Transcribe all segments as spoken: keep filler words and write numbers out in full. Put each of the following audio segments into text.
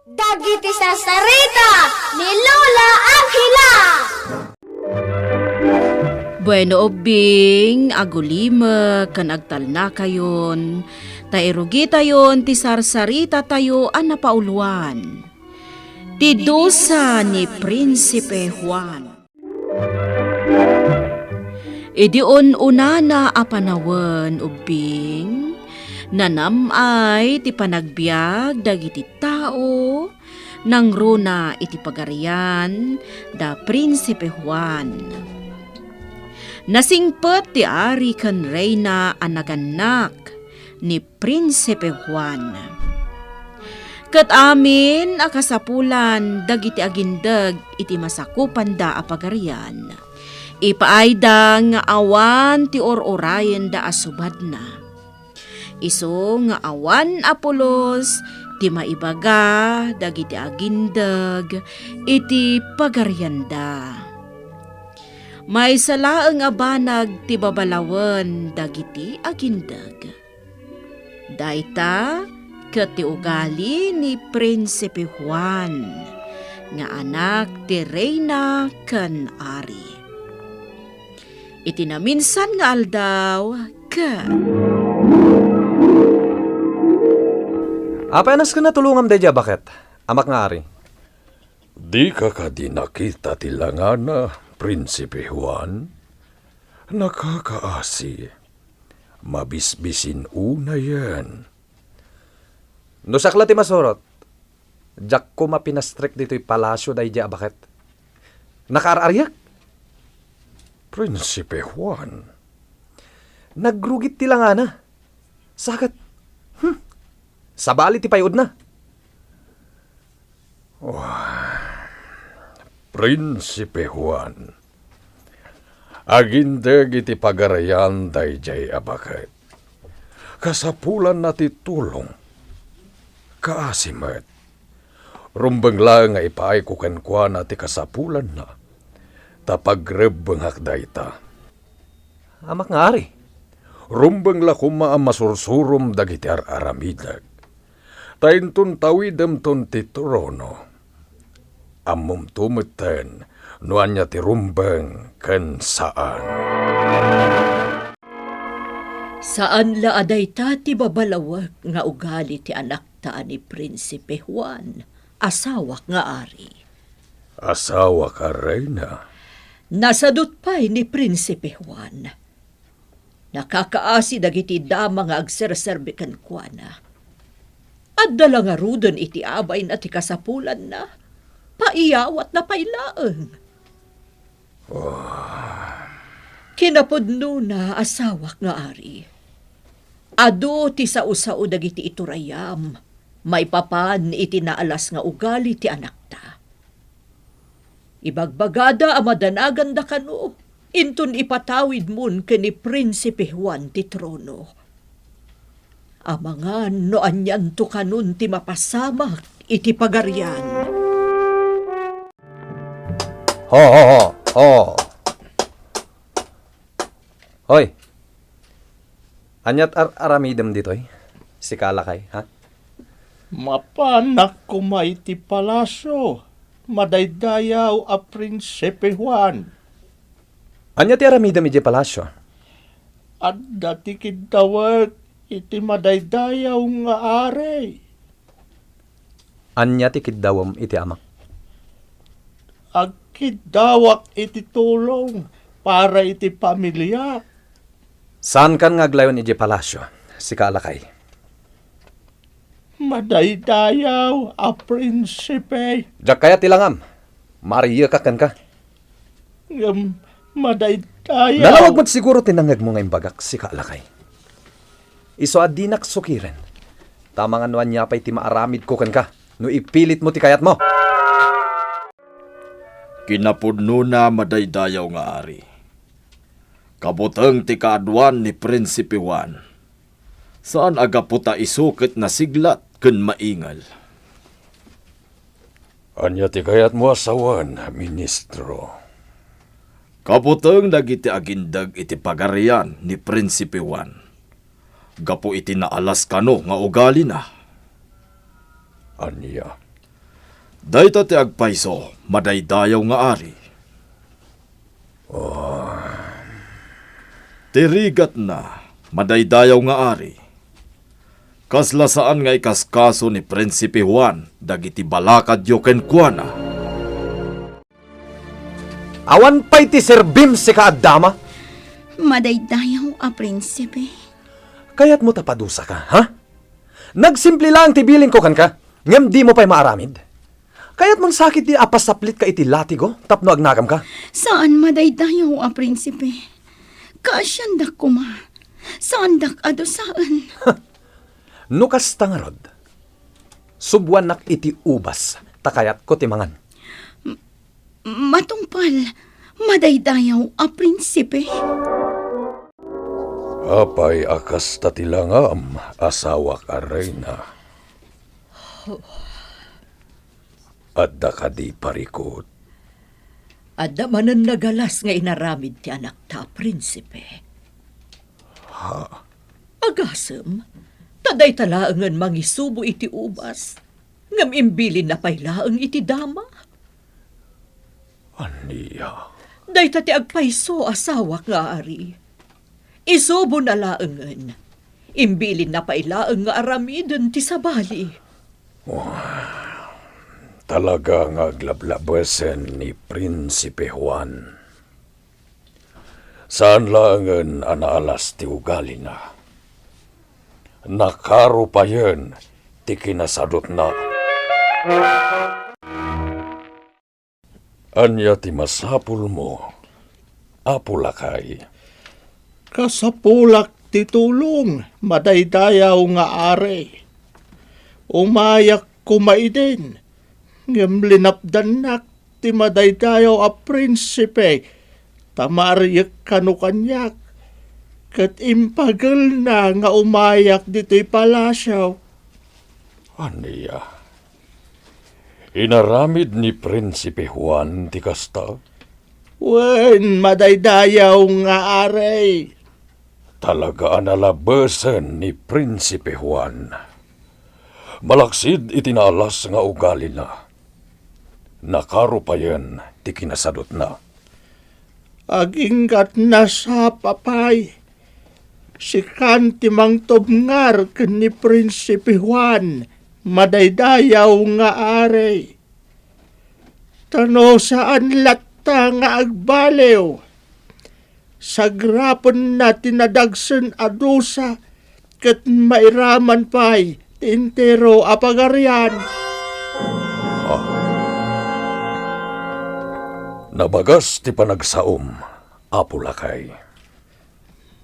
Dagiti sarsarita ni Lola Angela. Bueno, ubbing, agulimek ken agtalnakayon, ta irugitayon ti sarsaritatayo a napauluan, ti dusa ni Prinsipe Juan. Idi un-unana a panawen, ubbing, nanam-ay ti panagbiag dagiti tao nangruna iti pagarian da Prinsipe Juan. Nasingpet ti ari ken reyna a nagannak ni Prinsipe Juan. Ket amin a kasapulan dagiti agindeg iti masakupanda a pagarian, ipaayda nga awan ti ur-urayenda a subadna. Isu nga awan a pulos ti maibaga dagiti agindeg iti pagarianda. Maysa laeng a banag ti babalawen dagiti agindeg. Dayta ket ti ugali ni Prinsipe Juan nga anak ti reyna ken ari. Iti naminsan nga aldaw, ket Apay a nasken a tulongam daydiay a baket, amak nga ari? Dika kadi nakita ti langana, Prinsipe Juan? Nakakaasi. Mabisbisin-unayen. No siak la ti masurot, diak koma pinastrek ditoy palasio daydiay a baket. Nakaar-ariak. Prinsipe Juan. Nagrugit ti langana. Saket, hmm, sabali ti pay-odna. Wah, Prinsipe Juan, agindeg iti pagarian daydiay a baket. Kasapulanna ti tulong. Kaasi met. Rumbeng laeng nga ipaayko kenkuana ti kasapulanna, ta pagrebbengak dayta. Amak nga ari, rumbeng la koma a masursurom dagiti ar-aramidek. Ta inton tawidemton ti trono, ammomto metten no ania ti rumbeng ken saan. Saan la a dayta ti babalawek nga ugali ti anakta a ni Prinsipe Juan, asawak nga ari. Asawak a reyna. Nasadut pay ni Prinsipe Juan. Nakakaasi dagiti dama nga agserserbi kenkuana. Adda la ngaruden iti abayna ti kasapulanna, paiyawatna pay laeng. Oh. Kinapudnona, asawak nga ari, adu ti sao-sao dagiti iturayam maipapan iti naalas nga ugali ti anakta. Ibagbagada a madanaganda kano inton ipatawidmon ken ni Prinsipe Juan ti trono. Amangan no anianto kanon ti mapasamak iti pagarian. Ho, ho, ho, ho. Hoy. Ania ti ar-aramidem ditoy? Sika a lakay, ha? Mapanak koma iti palasio, madaydayaw a Prinsipe Juan. Ania ti aramidem idiay palasio? Adda ti kiddawek iti madaydayaw nga ari. Ania ti kiddawem iti amak? Agkiddawak iti tulong para iti pamiliak. Saankan nga aglayon idiay palasio, sika a lakay. Madaydayaw a prinsipe. Diak kayat ti langam. Maariyekak kenka. Ngem madaydayaw. Nalawag met siguro ti nangngegmo nga imbagak, sika a lakay. Isu a dinak sukiren. Ta amangan no ania pay ti maaramidko kenka no ipilitmo ti kayatmo. Kinapudnona, madaydayaw nga ari. Kabuteng ti kaaduan ni Prinsipe Juan. Saan a gapu ta isu ket nasiglat ken maingel. Ania ti kayatmo a sawen, ministro? Kabuteng dagiti agindeg iti pagarian ni Prinsipe Juan, gapu iti naalas kano nga ugalina. Ania? Dayta ti agpayso, madaydayaw nga ari. Oh. Ti rigatna, madaydayaw nga ari. Kasla saan nga ikaskaso ni Prinsipe Juan dagiti balakadyo kenkuana. Awan pay ti serbim, sika a dama. Madaydayaw a prinsipe. Kayatmo ta padusaka, ha? Nagsimple laeng ti bilinko kenka, ngem dimo pay maaramid. Kayatmon sakit ti apasaplitka iti latigo tapno agnagamka? Saan, madaydayaw a prinsipe. Kaasiandak koma. Saandak a dusaen. No kasta ngarud, subuannak iti ubas, ta kayatko ti mangan. Matungpal, madaydayaw a prinsipe. Apay a kasta ti langam, asawak a reyna? Adda kadi parikut? Adda manen nagalas nga inaramid ti anakta a prinsipe. Ha? Agasem, ta dayta laengen mangisubo iti ubas, ngem imbilinna pay laeng iti dama. Ania? Dayta ti agpayso, asawak nga ari. Isubona laengen. Imbilinna pay laeng nga aramiden ti sabali. Wah, talaga nga aglablabesen ni Prinsipe Juan. Saan laengen a naalas ti ugalina. Nakarupayen ti kinasadutna. Ania ti masapulmo, Apo Lakay? Kasapulak ti tulong, madaydayaw nga ari. Umayak koma idin, ngem linapdannak ti madaydayaw a prinsipe, ta maaryek kano kaniak, ket impagelna nga umayak ditoy palasio. Ania? Inaramid ni Prinsipe Juan ti kasta? Wen, madaydayaw nga ari. Talaga a nalabesen ni Prinsipe Juan. Malaksid iti naalas nga ugalina, nakarupayen ti kinasadutna. Aginggat nasapa pay. Sikan ti mangtubngar ken ni Prinsipe Juan, madaydayaw nga ari. Ta no saan latta nga agbaliw, sagrapenna ti nadagsen a dusa ket mairaman pay ti entero a pagarian. Ah. Nabagas ti panagsaom, Apo Lakay.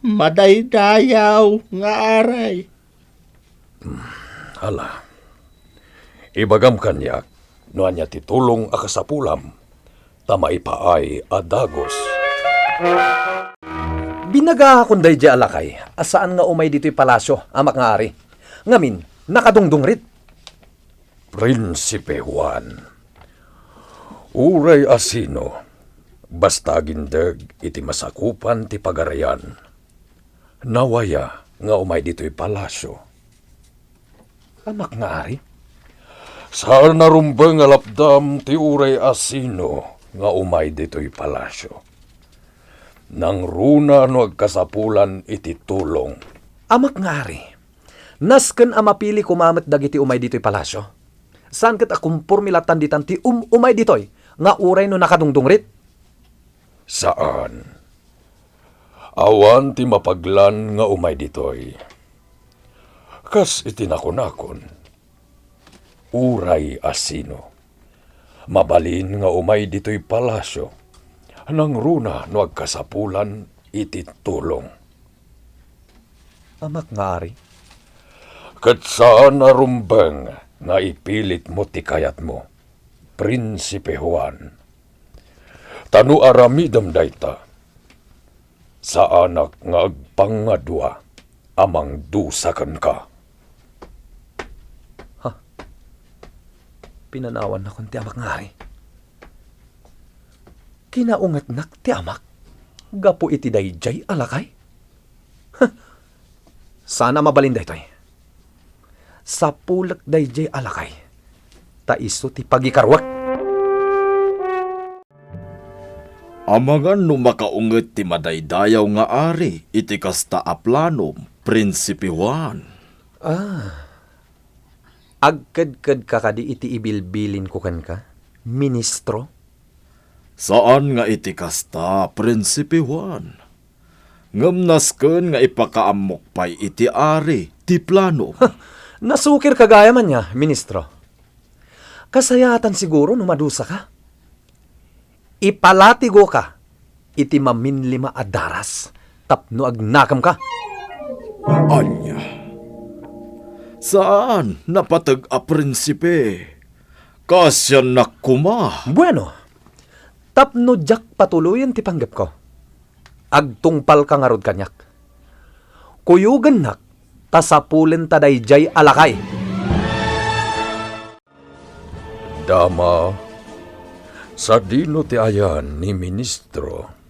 Madaydayaw nga ari. Hmm, ala. Ibagam kaniak no ania ti tulong a kasapulam, ta maipaay a dagus. Binagakon daydiay a lakay a saan nga umay ditoy palasio, Amak nga Ari. Ngamin, nakadungdungrit. Prinsipe Juan, uray a sino, basta agindeg iti masakupan ti pagarian, nawaya nga umay ditoy palasio. Amak nga Ari? Saan a rumbeng a lapdam ti uray a sino nga umay ditoy palasio. Nangruna no agkasapulan iti tulong. Amak nga Ari, nasken a mapili koma met dagiti umay ditoy palasio. Saan ket a komporme lattan ditan ti um-umay ditoy nga uray no nakadungdungrit? Saan. Awan ti mapaglan nga umay ditoy. Kas iti nakunakon, uray a sino, mabalin nga umay ditoy palasio, nangruna no agkasapulan iti tulong. Amak nga Ari? Ket saan a rumbeng nga ipilitmo ti kayatmo, Prinsipe Juan. Ta no aramidem dayta, saanak nga agpangngadua a mangdusa kenka. Ha? Pinanawannakon ti Amak nga Ari. Kinaungetnak ti Amak gapu iti daydiay a lakay? Huh! Saan a mabalin daytoy. Sapulek daydiay a lakay. ta isu ti pagikaruek. Amangan no makaunget ti madaydayaw nga ari iti kasta a planom, Prinsipe Juan. Ah. Agkedkedka kadi iti ibilbilinko kenka, ministro? Saan nga iti kasta, Prinsipe Juan. Ngem nasken nga ipakaammok pay iti ari ti planom. Nasukirka gayam ania, ministro. Kasayaatan siguro no madusaka. Ipalatigoka iti maminlima a daras tapno agnakemka. Ania? Saan, napateg a prinsipe. Kaasiannak koma. Bueno, tapno diak patuloyen ti panggepko, agtungpalka ngarud kaniak. Kuyogennak ta sapulenta daydiay a lakay. Dama, sadino ti ayan ni ministro?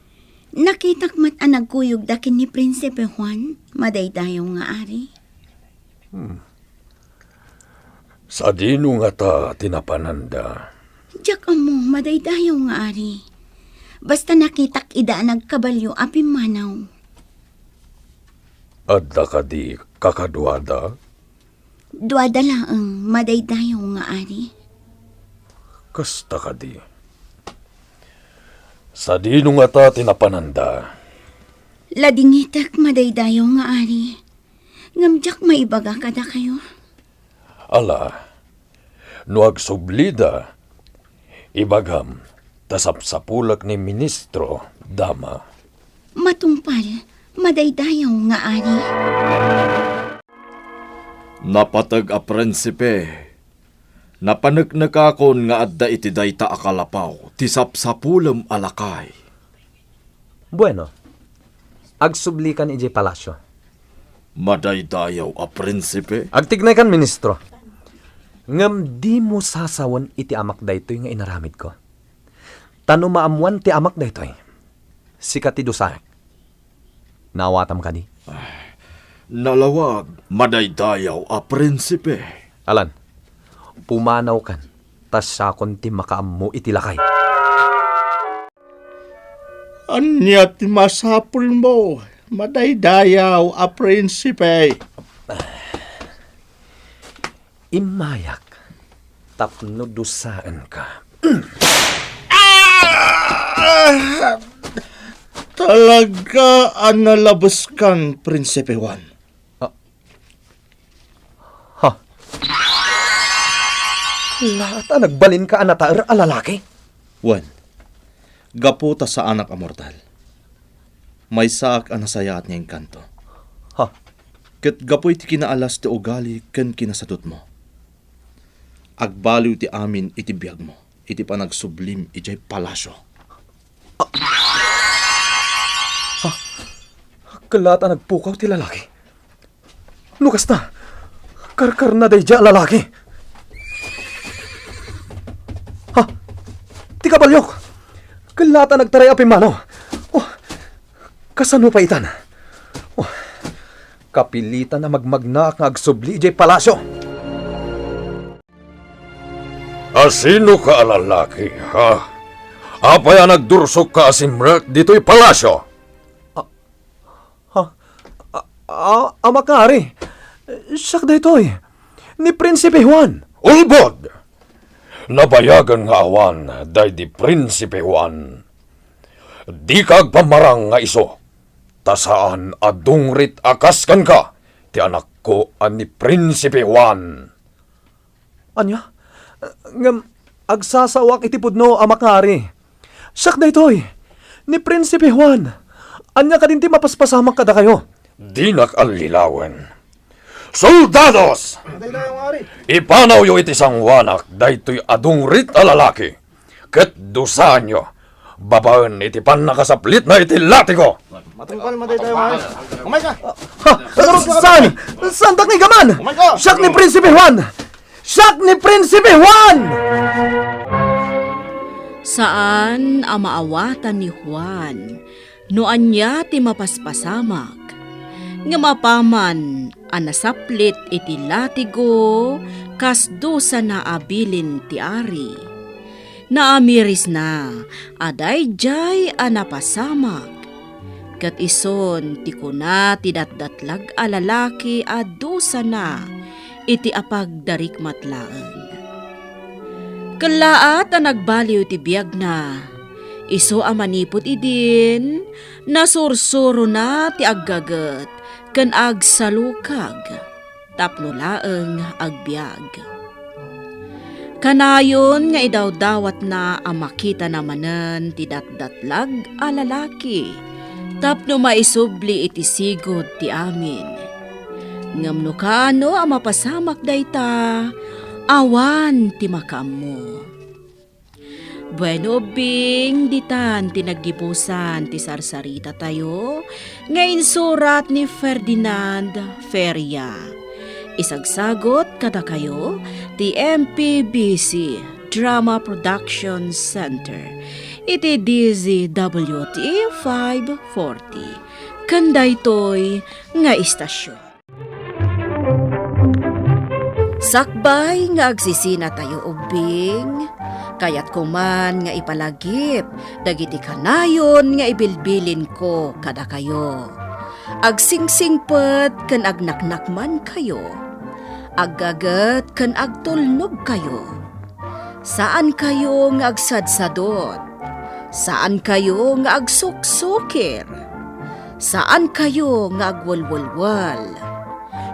Nakitak met a nagkuyogda ken ni Prinsipe Juan, madaydayaw nga ari. Hmm. Sadino ngata ti napananda? Diak ammo, madaydayaw nga ari. Basta nakitak ida a nagkabalio a pimmanaw. Adda kadi kakaduada? Duada laeng, madaydayaw nga ari. Kasta kadi. Sadino ngata ti napananda? Ladingitek, madaydayaw nga ari. Ngem diak maibaga kadakayo. Ala, no agsublida, ibagam, ta sapsapulek ni ministro, dama. Matungpal, madaydayaw nga ari. Napateg a prinsipe, napaneknekakon nga adda iti dayta a kalapaw ti sapsapulem a lakay. Bueno, agsublikan idiay palasio. Madaydayaw a prinsipe? Agtignaykan, ministro. Ngem dimo sasawen iti amak daytoy nga inaramidko. Ta no maammuan ti amak daytoy, sika ti dusaek. Naawatam kadi? Ah, nalawag, madaydayaw a prinsipe. Alan, pumanawkan, ta siakon ti makaammo iti lakay. Ania ti masapulmo, madaydayaw a prinsipe? Immayak tapno dusaenka. Ah! Talaga a nalabeskan, Prinsipe Juan. Ah. Ha? Laat a nagbalinka a nataer a lalaki? Wen, gapu ta saanak a mortal, maysaak a nasayaat nga engkanto. Ha? Ket gapu iti kinaalas ti ugali ken kinasadutmo, agbaliw ti amin iti biagmo iti panagsublim idiay palasio. Ha? Ket laat a nagpukaw ti lalaki. No kasta, karkarna daydiay a lalaki. Ha? Ti kabaliok! Ket laat a nagtaray a pimmanaw. Oh, kasano pay itan? Oh, kapilitan a magmagnaak nga agsubli idiay palasio. Asinoka a lalaki, ha? Apay a nagdursokka a simrek ditoy palasio? Ah, ha? Ah, ah, Amak nga Ari, siak daytoy, ni Prinsipe Juan. Ulbod! Nabayagen nga awan daydi Prinsipe Juan. Dika agpammarang nga isu, ta saan a dungrit a kas kenka ti anakko a ni Prinsipe Juan. Ania? Ngem agsasaoak iti pudno, Amak nga Ari. Siak daytoy, ni Prinsipe Juan. Ania kadin ti mapaspasamak kadakayo? Dinak allilawen. Soldados! Ipanawyo iti sangoanak daytoy a dungrit a lalaki. Ket dusaenyo babaen iti pannakasaplitna iti latigo. Matungpal, madaydayaw nga Ari. Umay ka! Ha? Saan? Saantak nga igaman? Umay ka! Siak ni Prinsipe Juan! Siak ni Prinsipe Juan! Saan a maawatan ni Juan no ania ti mapaspasamak, ngem apaman a nasaplit iti latigo, kas dusana a bilin ti ari. Naamirisna a daydiay a napasamak, ket isun ti kuna ti datdatlag a lalaki a dusana iti apagdarikmat laeng. Kellaat a nagbaliw ti biagna, isu a manipud idin, nasursurona ti aggaget ken agsalukag tapno laeng agbiag. Kanayon nga idawdawatna a makitana manen ti datdatlag a lalaki tapno maisubli iti sigud ti amin. Ngem no kaano a mapasamak dayta, awan ti makaammo. Bueno, ubbing, ditan ti naggibusan ti sarsarita tayo nga insurat ni Ferdinand Feria. Isagsagot kadakayo ti M P B C Drama Production Center iti D Z W T five forty. Ken daytoy nga istasyon. Sakbay nga agsisinatayo ubbing, kayatko man nga ipalagip dagiti kanayon nga ibilbilinko kadakayo. Agsingsingpet ken agnaknakmankayo. Aggaget ken agtulnogkayo. Saankayo nga agsadsadot. Saankayo nga agsuksukir. Saankayo nga agwelwelwel.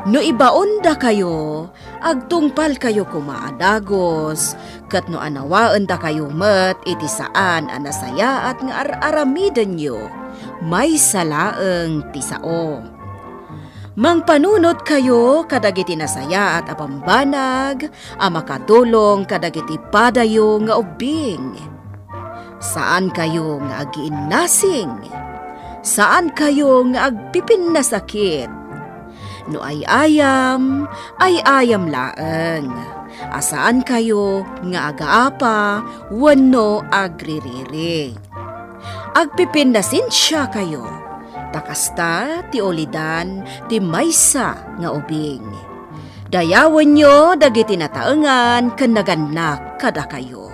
No ibaondakayo, agtungpalkayo koma a dagus, ket no anawaendakayo met iti saan a nasayaat nga ar-aramidenyo, maysa laeng ti sao. Mangpanunotkayo kadagiti nasayaat a bambanag a makadulong kadagiti padayo nga ubbing. Saankayo nga agiinnasing. Saankayo nga agpipinnasakit. No ay-ayam, ay-ayam laeng. A saankayo nga agaapa wenno agririri. Agpipinnasensiakayo, ta kasta ti ulidan ti maysa nga ubing. Dayawenyo dagiti nataengan ken nagannak kadakayo.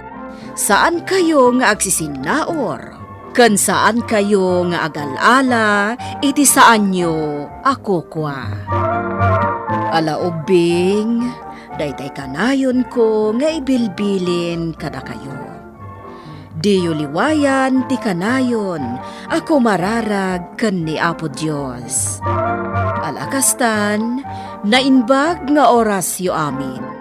Saankayo nga agsisinnaur, ken saankayo nga agal-ala iti saanyo a kukua. Ala ubbing, daytay kanayonko nga ibilbilin kadakayo. Diyo liwayan ti kanayon a kumararag ken ni Apo Dios. Ala kastan, naimbag nga orasyo amin.